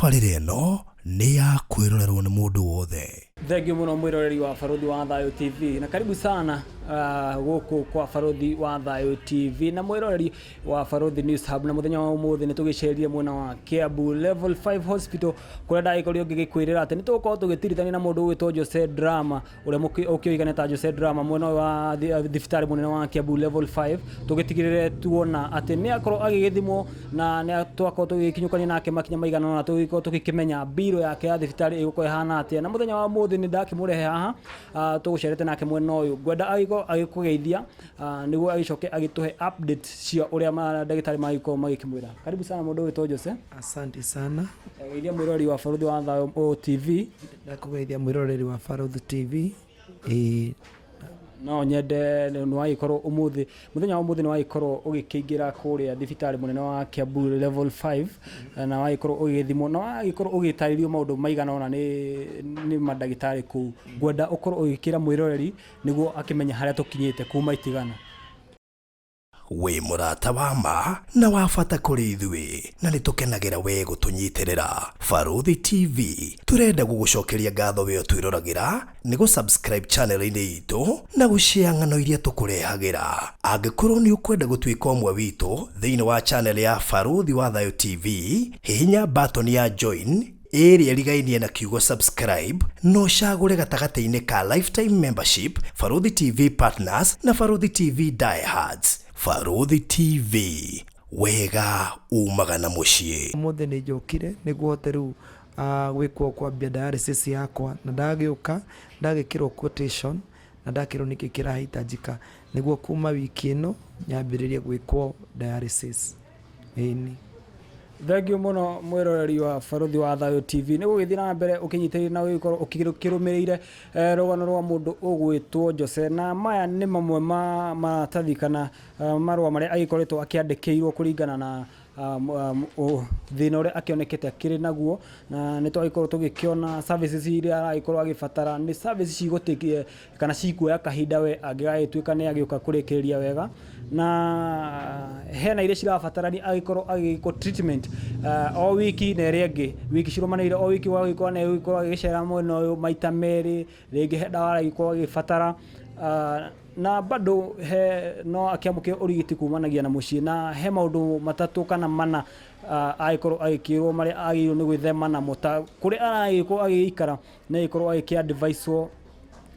Tabarĩra ĩno nĩ ya kwĩrorerwo nĩ mũndũ wothe. Thengiũ mũno mwĩroreri wa Barũthi wa Thayũ TV na karibu sana gũkũ kwa Barũthi wa Thayũ TV na mwĩroreri wa Barũthi News Hub. Na mũthenya wa ũmũthĩ nĩ tũgĩcerire mwena wa Kiambu Level 5 Hospital, kũrĩa ndagĩkorirwo ngĩgĩkwĩrĩra atĩ nĩ tũgũkorwo tũgĩtirithania na mũndũ ũgwĩtwo Jose Drama, ũrĩa ũkĩoĩkaine ta Jose Drama, mwena ũyũ wa thibitarĩ mũnene wa Kiambu Level 5, tũgĩtigĩrĩre tuona atĩ nĩ akorwo agĩgĩthimwo na nĩ twakorwo tũgĩkinyũkania nake makinya maigana ũna, tũgĩkorwo tũgĩkĩmenya mbirũ yake ya thibitarĩ ĩgũkorwo ĩhana atĩa. Na mũthenya wa ũmũthĩ nĩ ndakĩmũrehe haha, tũgũcerete nake mwena ũyũ. Ngwenda agĩkorwo agĩkũgeithia nĩguo agĩcoke agĩtũhe update cia ũrĩa mandagĩtarĩ magĩkorwo magĩkĩmwĩra. Karibu sana mũndũ ũgwĩtwo Jose. Asante sana. Geithia mwĩroreri wa Barũthi wa Thayũ TV. Ndakũgeithia mwĩroreri wa Barũthi TV. Ĩĩ. No nyende nĩ wagĩkorwo ũmũthĩ, mũthenya wa ũmũthĩ nĩ wagĩkorwo ũgĩkĩingĩra kũrĩa thibitarĩ mũnene wa Kiambu Level 5, na wagĩkorwo ũgĩgĩthimwo na wagĩkorwo ũgĩtarĩrio maũndũ maigana ũna nĩ mandagĩtarĩ kũu. Ngwenda ũkorwo ũgĩkĩra mwĩroreri nĩguo akĩmenye harĩa tũkinyĩte kuma itigana. Wĩ mũrata wa ma na wa bata kũrĩ ithuĩ, na nĩ tũkenagĩra we gũtũnyitĩrĩra. Barũthi TV tũrenda gũgũcokeria ngatho we ũtwĩroragĩra nĩ gũ subscribe channel-inĩ itũ na gũshare ng'ano iria tũkũrehagĩra. Angĩkorwo nĩ ũkwenda gũtuĩka ũmwe witũ thĩinĩ wa channel ya Barũthi wa Thayũ TV, hihinya button ya join ĩrĩa ĩrigainie na kiugo subscribe, na ũcagũre gatagatĩ-inĩ ka lifetime membership, Barũthi TV Partners na Barũthi TV Diehards. Barũthi TV, wega umaga na mũciĩ. Ũmũthĩ nĩ njokire nĩguo hote rĩu gwĩkwo kwambia dialysis yakwa, na ndagĩũka ndagĩkĩrwo quotation na ndakĩrwo nĩkĩ kĩrahitajika nĩguo kuma wiki ĩno nyambĩrĩrie gwĩkwo dialysis. Ĩni. Thengiũ mũno mwĩroreri wa Barũthi wa Thayũ TV nĩ gũgĩthiĩ na mbere ũkĩnyitĩrĩire na ũgĩkorwo ũkĩrũmĩrĩire rũgano rwa mũndũ ũgwĩtwo Jose. Na maya nĩ mamwe ma maratathi kana marũa marĩa agĩkoretwo akĩandĩkĩirwo kũringana na thĩna ũrĩa akĩonekete akĩrĩ naguo. Na nĩ twagĩkorwo tũgĩkĩona services iria aragĩkorwo agĩbatara nĩ service cigũtĩkia kana cikuoya kahinda we angĩgagĩtuĩka nĩ agĩũka kũrĩkĩrĩria wega. Na hena iria cirabatarania agĩkorwo agĩkwo treatment o wiki na ĩrĩa ĩngĩ wiki cirũmanĩrĩire, o wiki ũgagĩkorwo nĩ agũgĩkorwo agĩcera mwena ũyũ maita merĩ, rĩngĩ he ndawa aragĩkorwo agĩbatara, na bado he no akĩamũkĩre ũrigiti kumanagia na mũciĩ. Na he maũndũ matatũ kana mana agĩkorwo agĩkĩrwo marĩa agĩrĩirwo nĩ gwĩthema namo, ta kũrĩa aragĩkorwo agĩgĩikara nĩ agĩkorwo agĩkĩ advise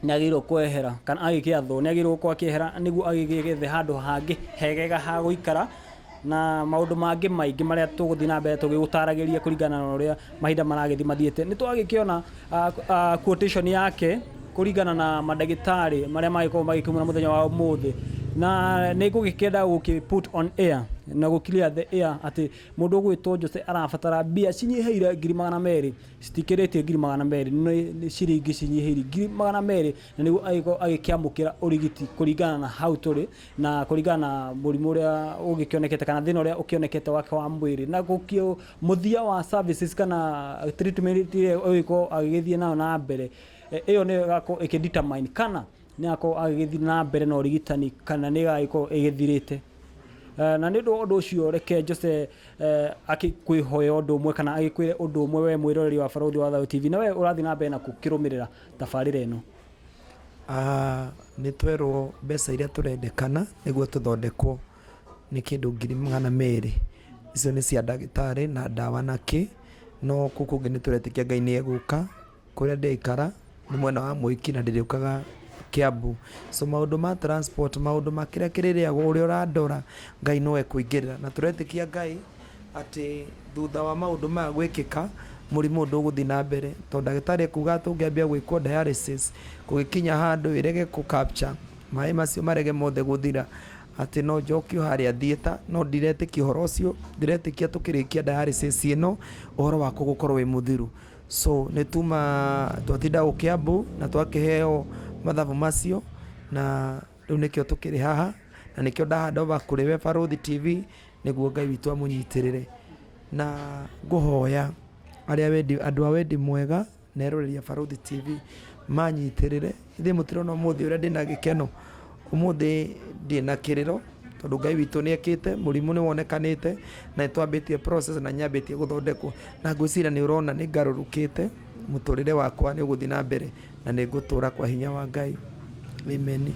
nĩ agĩrĩirwo kwehera, kana agĩkĩathwo nĩ agĩrĩirwo gũkorwo akĩehera nĩguo agĩgĩethe handũ hangĩ hegega ha gũikara, na maũndũ mangĩ maingĩ marĩa tũgũthiĩ na mbere tũgĩgũtaragĩria kũringana na ũrĩa mahinda maragĩthiĩ mathiĩte. Nĩ twagĩkĩona quotation yake kũringana na mandagĩtarĩ marĩa magĩkorwo magĩkĩmwĩra mũthenya wa ũmũthĩ, na nĩ ngũgĩkĩenda gũkĩ put on air na gũ clear the air atĩ mũndũ ũgwĩtwo Jose arabatara mbia cinyihĩire 200,000, citikĩrĩtie 200,000, nĩ ciringi cinyihĩire 200,000, na nĩguo agĩkorwo agĩkĩamũkĩra ũrigiti kũringana na hau tũrĩ na kũringana na mũrimũ ũrĩa ũgĩkĩonekete kana thĩna ũrĩa ũkĩonekete wake wa mwĩrĩ. Na gũkĩ mũthia wa services kana treatment ĩrĩa ũgĩkorwo agĩgĩthiĩ nayo na mbere, ĩyo nĩyo ĩgakorwo ĩkĩ determine kana nĩ agakorwo agĩgĩthiĩ na mbere na ũrigitani kana nĩ ĩgagĩkorwo ĩgĩthirĩte. Na nĩ ũndũ wa ũndũ ũcio, reke Jose akĩkwĩhoya ũndũ ũmwe kana agĩkwĩre ũndũ ũmwe, we mwĩroreri wa Barũthi wa Thayũ TV, na we ũrathiĩ na mbere na gũkĩrũmĩrĩra tabarĩra ĩno. Nĩ twerwo mbeca iria tũrendekana nĩguo tũthondekwo nĩ kĩndũ 200,000. Icio nĩ cia ndagĩtarĩ na ndawa na kĩ, no kũu kũngĩ nĩ tũretĩkia Ngai nĩ egũka. Kũrĩa ndĩraikara nĩ mwena wa Mwiki na ndĩrĩũkaga Kiambu. So maũndũ ma transport, maũndũ ma kĩrĩa kĩrĩrĩagwo, ũrĩa ũrandora, Ngai no ekũingĩrĩra. Na tũretĩkia Ngai atĩ thutha wa maũndũ maya gwĩkĩka, mũrimũ ũyũ ndũgũthiĩ na mbere. Tondũ ndagĩtarĩ ekugaga tũngĩambia gwĩkwo dialysis, kũgĩkinya handũ ĩrege kũ capture, maĩ macio marege mothe gũthira, atĩ no njokio harĩa theatre, no ndiretĩkia ũhoro ũcio, ndĩretĩkia tũkĩrĩkia dialysis ĩno, ũhoro wakwa ũgũkorwo wĩ mũthiru. So nĩ tuma twatinda gũkũ Kiambu na twakĩheo mathabu macio, na rĩu nĩkĩo tũkĩrĩ haha, na nĩkĩo nda hand over kũrĩ we Barũthi TV, nĩguo Ngai witũ amũnyitĩrĩre. Na ngũhoya arĩa wendi, andũ a wendi mwega na eroreri a Barũthi TV manyitĩrĩre. Ithuĩ mũtirona ũmũthĩ ũrĩa ndĩna gĩkeno, ũmũthĩ ndirĩ na kĩrĩro. Tondũ Ngai witũ nĩ ekĩte, mũrimũ nĩ wonekanĩte, na nĩ twambĩtie process na nyambĩtie gũthondekwo. Na ngwĩciria nĩ ũrona nĩ ngarũrũkĩte, mũtũrĩre wakwa nĩ ũgũthiĩ na mbere na nĩ ngũtũra kwa hinya wa Ngai. Amen.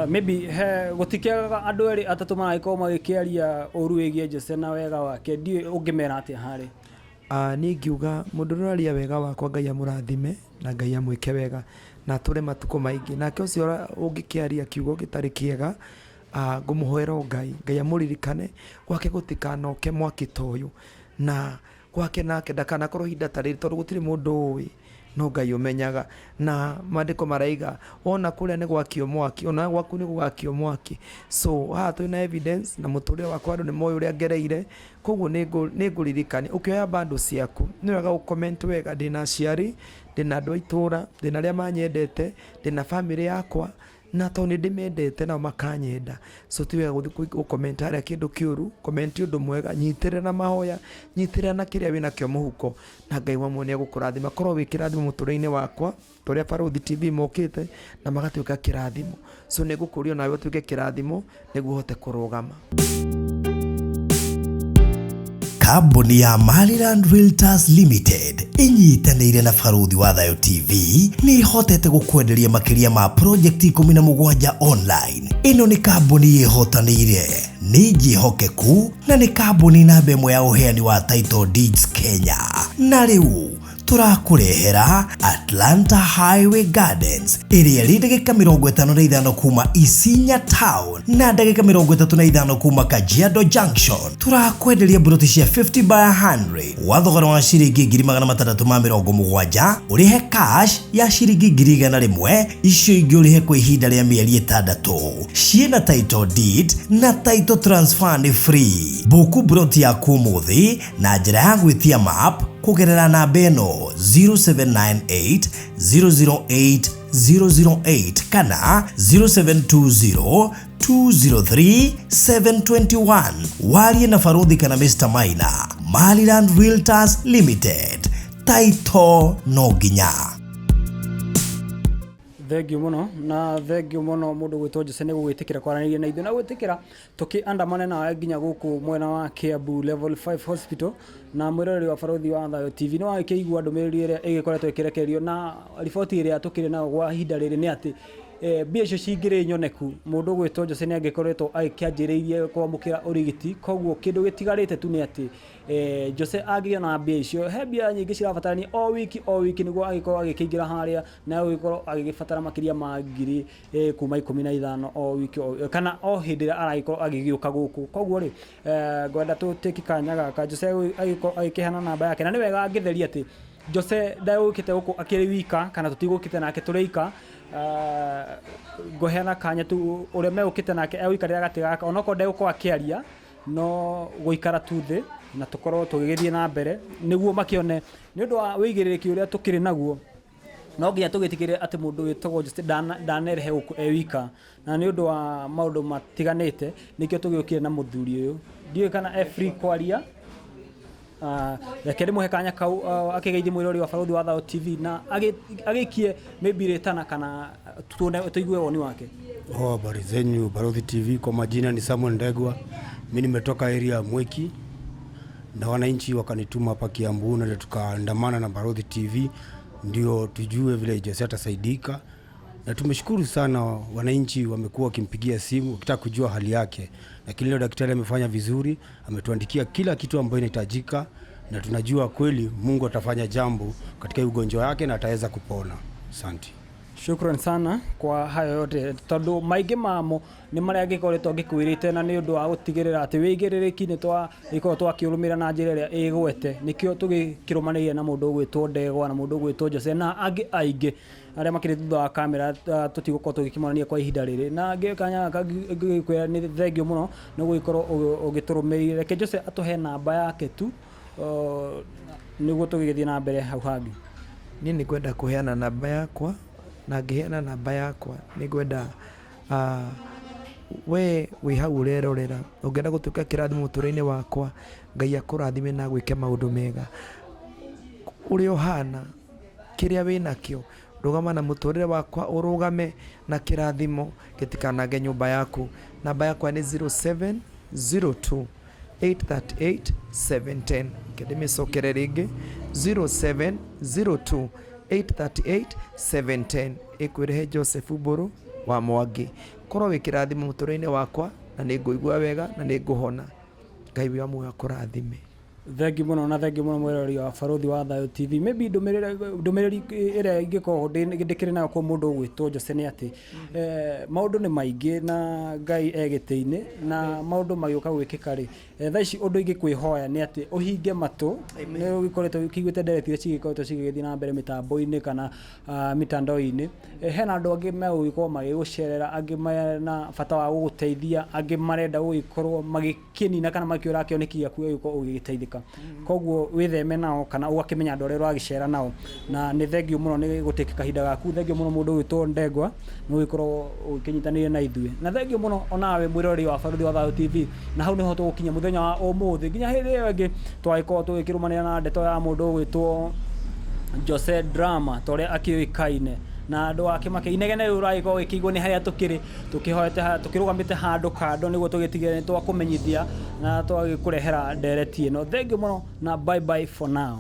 Maybe he gũtikĩagaga andũ erĩ atatũ maragĩkorwo magĩkĩaria ũru wĩgiĩ Jose na wega wake, ndiũĩ ũngĩmera atĩa harĩ? Niĩ ingiuga mũndũ ũrĩa ũraria wega wakwa Ngai amũrathime na Ngai amwĩke wega na atũre matukũ maingĩ. Nake ũcio ũngĩkĩaria kiugo gĩtarĩ kĩega, ngũmũhoera o Ngai, Ngai amũririkane, gwake gũtikanoke mwaki ta ũyũ, na gwake nake ndakanakorwo ihinda ta rĩrĩ, tondũ gũtirĩ mũndũ ũĩ, no Ngai ũmenyaga. Na maandĩko maraiga, wona kũrĩa nĩ gwakio mwaki, onawe gwaku nĩ gũgakio mwaki. So haha twĩna evidence na mũtũrĩre wakwa andũ nĩ moĩ ũrĩa ngereire, koguo nĩ ngũririkania, ũkĩoya bundle ciaku, nĩ wega ũ comment wega, ndĩna aciari, ndĩna andũ a itũra, ndĩna arĩa manyendete, ndĩna bamĩrĩ yakwa, na tondũ nĩ ndĩmendete nao makanyenda, so ti wega gũthiĩ gũ comment harĩa kĩndũ kĩũru, comment ũndũ mwega, nyitĩrĩra na mahoya, nyitĩrĩra na kĩrĩa wĩnakĩo mũhuko, na Ngai wa muoyo nĩ egũkũrathima. Korwo wĩ kĩrathimo mũtũrĩre-inĩ wakwa, ta ũrĩa Barũthi TV mokĩte na magatuĩka kĩrathimo. So nĩ ngũkũria onawe ũtuĩke kĩrathimo nĩguo ũhote kũrũgama. Kambuni ya Maryland Realtors Limited ĩnyitanĩire na Barũthi wa Thayũ TV nĩ ĩhotete gũkwenderia makĩria ma project 17 online. Ĩno nĩ kambuni ĩhotanĩire, nĩ njĩhokeku na nĩ kambuni namba ĩmwe ya ũheani wa title deeds Kenya. Na rĩu tũrakũrehera Atlanta Highway Gardens ĩrĩa ĩrĩ ndagĩka 55 kuma Isinya Town na ndagĩka 35 kuma Kajiado Junction. Tũrakwenderia mburoti cia 50 by 100 gwa thogora wa ciringi 670,000, ũrĩhe cash ya ciringi 100,000, icio ingĩ ũrĩhe kwa ihinda rĩa mĩeri 6. Ciĩna title deed na title transfer nĩ free. Buku mburoti yaku ũmũthĩ na njĩra ya gwĩtia map kũgerera namba ĩno 0798 008 008 kana 0720 203 721. Warie na Barũthi kana Mr. Maina. Maryland Realtors Limited. Title no nginya. Thengiũ mũno na thengiũ mũno mũndũ gwĩtwo Jose nĩ gũgĩtĩkĩra kwaranĩria na ithuĩ na gwĩtĩkĩra tũkĩandamane nawe nginya gũkũ mwena wa Kiambu Level 5 Hospital. Na mwĩroreri wa Barũthi wa Thayũ TV, nĩ wagĩkĩigua ndũmĩrĩri ĩrĩa ĩgĩkoretwo ĩkĩrekererio, na riboti ĩrĩa tũkĩrĩ nayo gwa ihinda rĩrĩ nĩ atĩ mbia icio cingĩrĩ nyoneku, mũndũ ũgwĩtwo Jose nĩ angĩkoretwo agĩkĩanjĩrĩirie kwamũkĩra ũrigiti. Koguo kĩndũ gĩtigarĩte tu nĩ atĩ Jose angĩona mbia icio, he mbia nyingĩ cirabatarania o wiki o wiki nĩguo agĩkorwo agĩkĩingĩra harĩa, na agĩkorwo agĩgĩbatara makĩria ma ngiri kuma 15 o wiki o, kana o hĩndĩ ĩrĩa aragĩkorwo agĩgĩũka gũkũ. Koguo rĩ, ngwenda tũtĩki kanya gaka Jose agĩkorwo agĩkĩheana namba yake, na nĩ wega ngĩtheria atĩ Jose ndagũkĩte gũkũ akĩrĩ wika, kana tũtigũkĩte nake tũrĩ ika. Ngũheana kanya tu ũrĩa megũkĩte nake egũikarĩra gatĩ gaka, onokorwo ndegũkorwo akĩaria, no gũikara tu thĩ na tũkorwo tũgĩgĩthiĩ na mbere nĩguo makĩone. Nĩ ũndũ wa wĩigĩrĩrĩki ũrĩa tũkĩrĩ naguo, no nginya tũgĩtigĩrĩre atĩ mũndũ wĩtagwo Jose ndanerehe gũkũ e wika, na nĩ ũndũ wa maũndũ matiganĩte nĩkĩo tũgĩũkire na mũthuri ũyũ. Ndiũĩ kana e free kwaria. Reke ndĩmũhe kanya kau akĩgeithie mwĩrori wa Barũthi wa Thayũ TV na agĩikie maybe rĩtana kana tuone tũigue woni wake. Oh, habari zenyu Barũthi TV. Kwa majina ni Samuel Ndegwa. Mimi nimetoka area ya Mwiki na wananchi wakanituma hapa Kiambu na tukaandamana na Barũthi TV ndio tujue vile Jose atasaidika, na tumeshukuru sana, wananchi wamekuwa wakimpigia simu wakitaka kujua hali yake, lakini leo daktari amefanya vizuri, ametuandikia kila kitu ambayo inahitajika, na tunajua kweli Mungu atafanya jambo katika ugonjwa wake na ataweza kupona. Asante. Shukran sana kwa hayo yote, tondu maingĩ mamo nĩ marĩa ngĩkoretwo ngĩkwĩrĩte, na nĩ ũndũ wa gũtigĩrĩra atĩ wĩigĩrĩrĩki nĩ twagĩkorwo twakĩũrũmĩrĩra na njĩra ĩrĩa ĩgwete, nĩkĩo tũgĩkĩrũmanĩrĩire na mũndũ ũgwĩtwo Ndegwa na mũndũ ũgwĩtwo Jose na angĩ aingĩ arĩa makĩrĩ thutha wa kamera, tũtigũkorwo tũgĩkĩmonania kwa ihinda rĩrĩ. Na ngĩkanya ngĩkwĩra nĩ thengio mũno nĩ gũgĩkorwo ũgĩtũrũmĩrĩire. Reke Jose atũhe namba yake tu nĩguo tũgĩgĩthiĩ na mbere hau hangĩ. Niĩ nĩ ngwenda kũheana namba yakwa, na ngĩheana namba yakwa nĩ ngwenda we wĩ hau ũrerorera, ũngĩenda gũtuĩka kĩrathimo mũtũrĩre-inĩ wakwa, Ngai akũrathime na agwĩke maũndũ mega. Ũrĩa ũhana, kĩrĩa wĩnakĩo, Rũgama na mũtũrĩre wakwa, ũrũgame na kĩrathimo gĩtikanange nyũmba yaku. Namba yakwa nĩ 0702 838 710. Reke ndĩmĩcokere rĩngĩ, 0702 838 710. Ĩkwĩrehe Joseph Mbũrũ wa Mwangi. Korwo wĩ kĩrathimo mũtũrĩre-inĩ wakwa, na nĩ ngũigua wega na nĩ ngũhona. Ngai wa muoyo akũrathime. Thengiũ mũno na thengiũ mũno mwĩroreri wa Barũthi wa Thayũ TV. Maybe ndũmĩrĩri ĩrĩa ingĩkorwo ndĩkĩrĩ nayo kwa mũndũ ũgwĩtwo Jose nĩ atĩ maũndũ nĩ maingĩ na Ngai e gĩtĩ-inĩ na maũndũ magĩũka gwĩkĩka rĩ, thaa ici ũndũ ingĩkwĩhoya nĩ atĩ ũhinge matũ. Nĩ ũgĩkoretwo ũkĩiguĩte ndereti iria cigĩkoretwo cigĩgĩthiĩ na mbere mĩtambo-inĩ kana mitandao-inĩ. Hena andũ angĩ megũgĩkorwo magĩgũcerera, angĩ mena bata wa gũgũteithia, angĩ marenda gũgĩkorwo magĩkĩnina kana makĩũraga kĩoneki gĩaku gĩa gũkorwo ũgĩgĩteithĩka. Koguo wĩtheme nao kana ũgakĩmenya andũ arĩa ũragĩcera nao. Na nĩ thengiũ mũno nĩ gũtĩka kahinda gaku, thengiũ mũno mũndũ ũgwĩtwo Ndegwa nĩ gũgĩkorwo ũgĩkĩnyitanĩire na ithuĩ. Na thengiũ mũno onawe mwĩroreri wa Barũthi wa Thayũ TV. Na hau nĩho tũgũkinyia mũthenya wa ũmũthĩ nginya hĩndĩ ĩyo ĩngĩ twagĩkorwo tũgĩkĩrũmanĩra na ndeto ya mũndũ ũgwĩtwo Jose Drama ta ũrĩa akĩũĩkaine. Na ndũgakĩmake, inegene rĩu ũragĩkorwo ũgĩkĩigua nĩ harĩa tũkĩrĩ, tũkĩhoete tũkĩrũgamĩte handũ kando nĩguo tũgĩtigĩrĩre nĩ twakũmenyithia na twagĩkũrehera ndereti ĩno. Thengiũ mũno na bye bye for now.